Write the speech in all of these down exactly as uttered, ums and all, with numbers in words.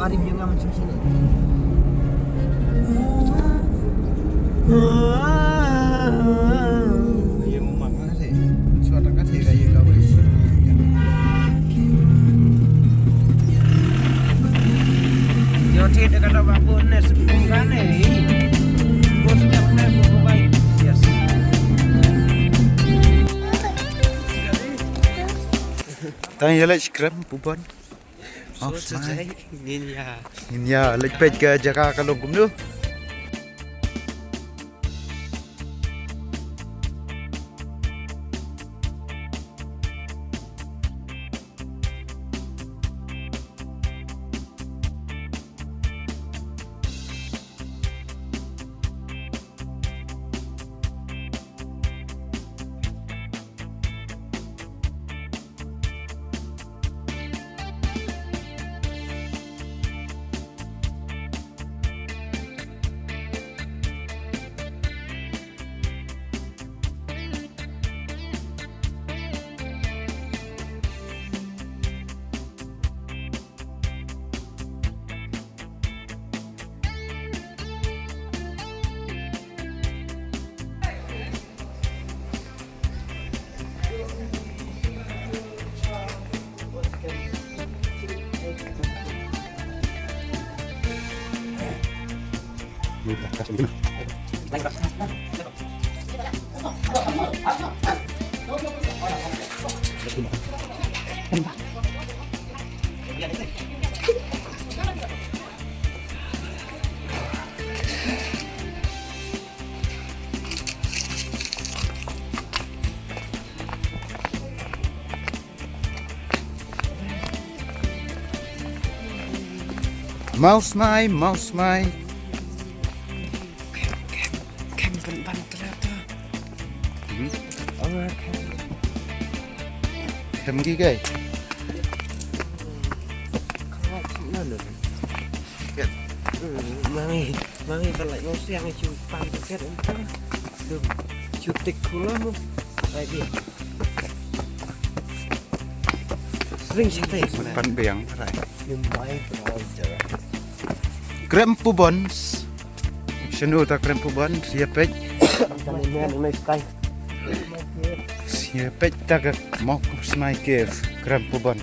Ari biang ngam cik sini. Ye mo mang na se. Suat angkat se kayu kawai. Yo, tidak ada apa-apa, nes bukan, eh. Bos jangan, eh, bukan. Yes. Tang ïa leit skrem, Pubon. Oh, smai. Ngin ïa. Ngin ïa leit peit ka jaka ka long kumno. Maw smai, maw smai. Kem, kem, kem ban ban tla ta. Hmm? Ong kem. Kem ki kai. Kawat sih na na. Kem. Hmm, mami, mami ban lai ngau siang ju pan tiket entah. Dum, ju tik kula mu. Lai dia. Ring shatei. Pan biang trai. Krem Pubon. Shanu ta Krem Pubon, sia peit. Sia peit ta ka Mok Smai Cave, Krem Pubon.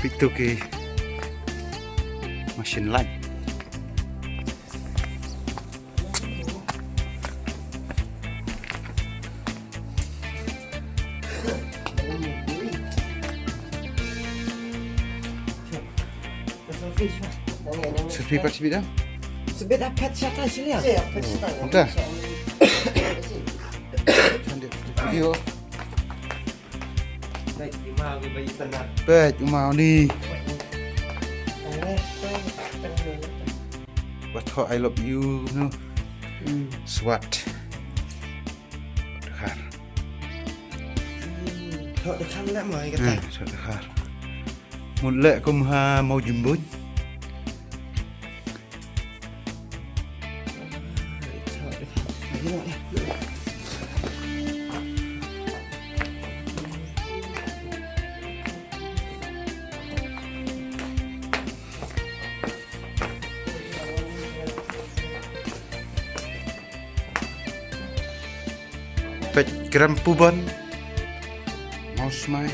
Peit tu ki machine light. Selfie pat sibit ah. Sibit ah, pet shata sili ah. Anta. Video. Peit uma ni. Wat ho I love you no. Swat. Dkhar. Ho dkhar leh mai kata. Swat dkhar. Mut leh kum ha mau jimbut. Peit Krem Pubon. Mau smai.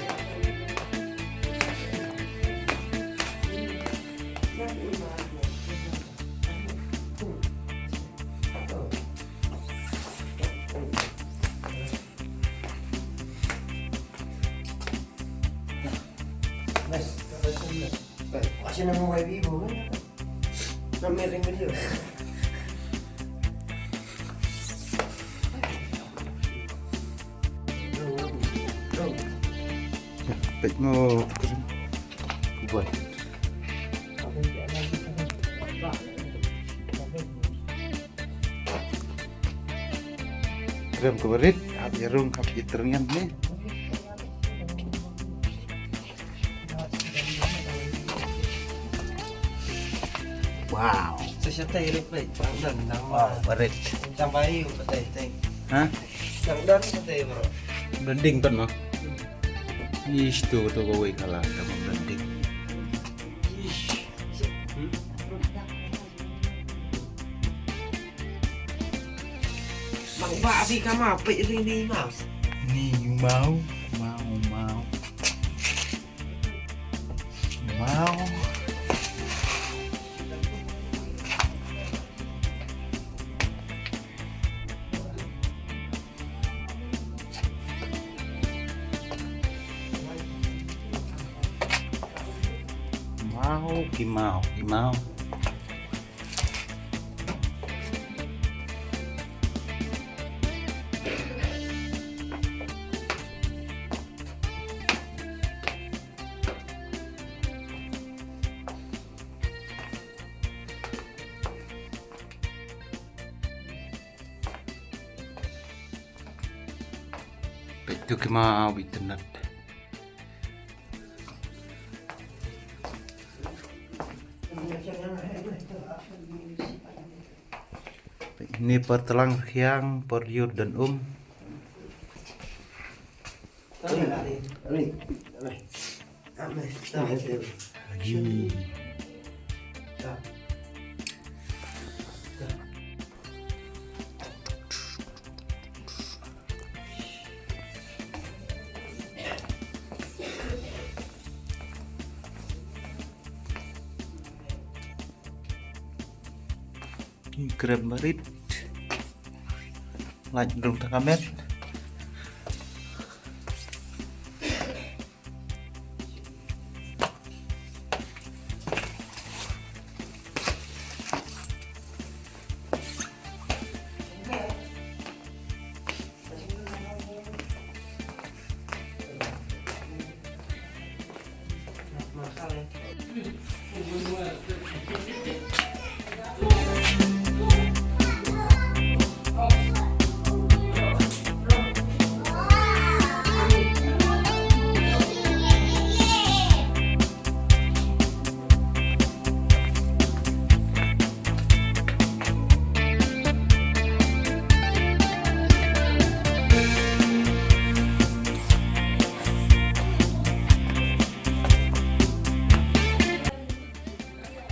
Peit mo. Buat. Krem kaba rit, hap ïa rung, hap ïa tyrngian ne. Wow. Te shatei rit peit, tang don, tang ma. Wow, barit. Tang bai u patei tei. Ha? Tang don patei bro. Don ding pat ma. Ish, tu tu kawei kala tang don ding. Ish. Hmm? Bang ba abi kama peit ri ni mau. Ni mau, mau, mau. Mau. Mau, ki mau, ki mau. Peit tu ki mau itynnad. Peit ni por tlang rkhiang, por yur don um. Lagi. Krem barit. Lait rung takamet.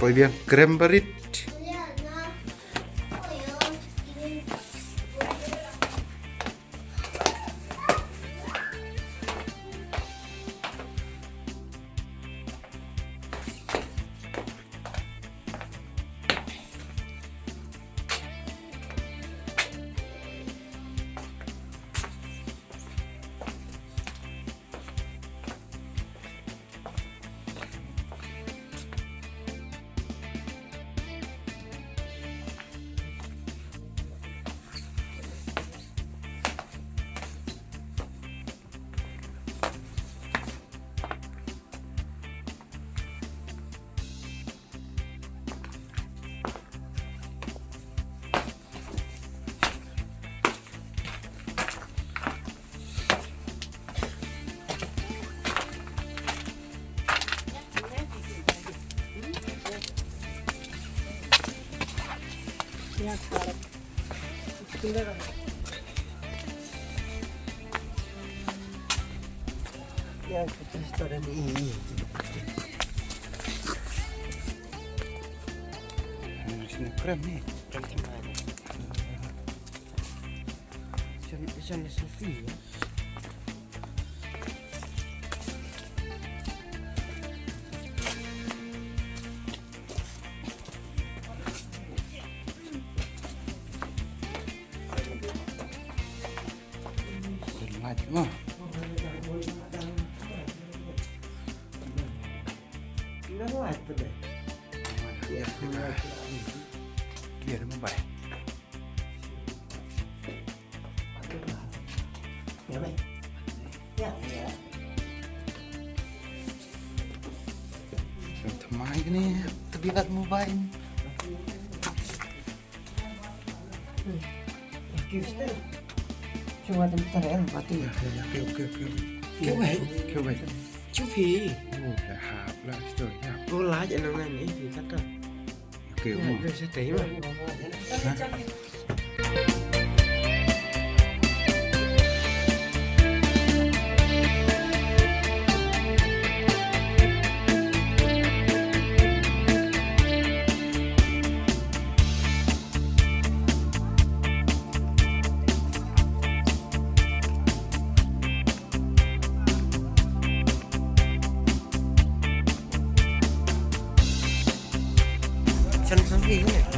Poi biang krem barit. Sini krem ni. Krem sini. Sini, sini, sini. Light mo. Light mo. Clear mo ba? Thymmai kane, tbiat mobile. Cuba tymmen tare bati. Okay, okay, okay. Kewei, kewei. Cufi. Oh, dah hap lah situ. Ya. Oh, lah je nang nang ni kata. Ke um. Chan sang ki ne.